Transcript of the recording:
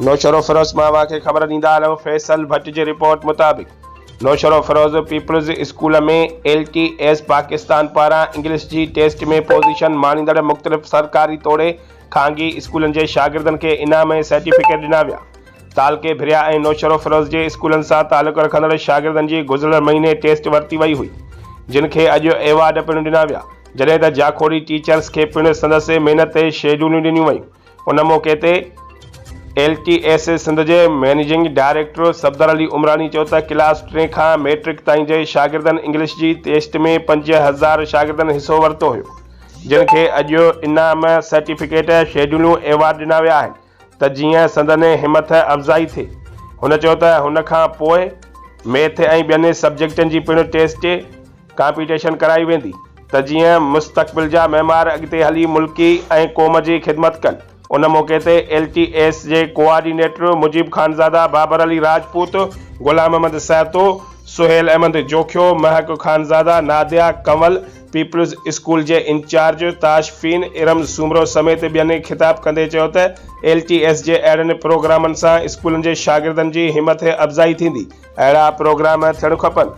نوشهروفيروز مان اوهان کي خبر ڏيندا هلون فيصل ڀٽ جي رپورٽ مطابق Naushahro Feroze peoples school ۾ L T S Pakistan پاران انگلش جي ٽيسٽ ۾ پوزيشن ماڻيندڙ مختلف سرڪاري توڙي خانگي اسڪولن جي شاگردن کي انعام ۽ سرٽيفڪيٽ ڏنا ويا. تعلقي ڀريا ۽ نوشهروفيروز جي اسڪولن سان تعلق رکندڙ شاگردن جي گذريل مهيني ٽيسٽ ورتي وئي هئي جن کي اڄ ايوارڊ پڻ ڏنا ويا جڏهن ته جاکوڙي ٽيچرز کي پڻ سندس محنت تي شيڊولون ڏنيون ويون. ان موقعي تي ايل ٽي ايس سنڌ جي مئنيجنگ ڊائريڪٽر صفدر علي عمراڻي چيو ته ڪلاس ٽئين کان ميٽرڪ تائين جي شاگردن انگلش جي ٽيسٽ ۾ 5000 شاگردن حصو ورتو هيو جن کي اڄ انعام، سرٽيفڪيٽ، شيڊولون ايوارڊ ڏنا ويا آهن ته جيئن سندن همٿ افزائي ٿئي. هن چيو ته هن کان پوء ميٿ ۽ ٻين سبجيڪٽن جي پڻ ٽيسٽ ڪامپيٽيشن ڪرائي ويندي ته جيئن مستقبل جا معمار اڳتي هلي ملڪي ۽ قوم جي خدمت ڪن. ان موقعي تي ايل ٽي ايس جي ڪوآرڊينيٽر مجيب خانزاده، بابر علي راجپوت، غلام احمد سهتو، سهيل احمد جوکيو، مهڪ خانزاده، ناديه ڪنول، پيپلز اسڪول جي انچارج تاشفين ارم سومرو سميت ٻين خطاب ڪندي چيو ته ايل ٽي ايس جي اهڙن پروگرامن سان اسڪولن جي شاگردن جي همٿ افزائي ٿيندي، اهڙا پروگرام ٿيڻ کپن.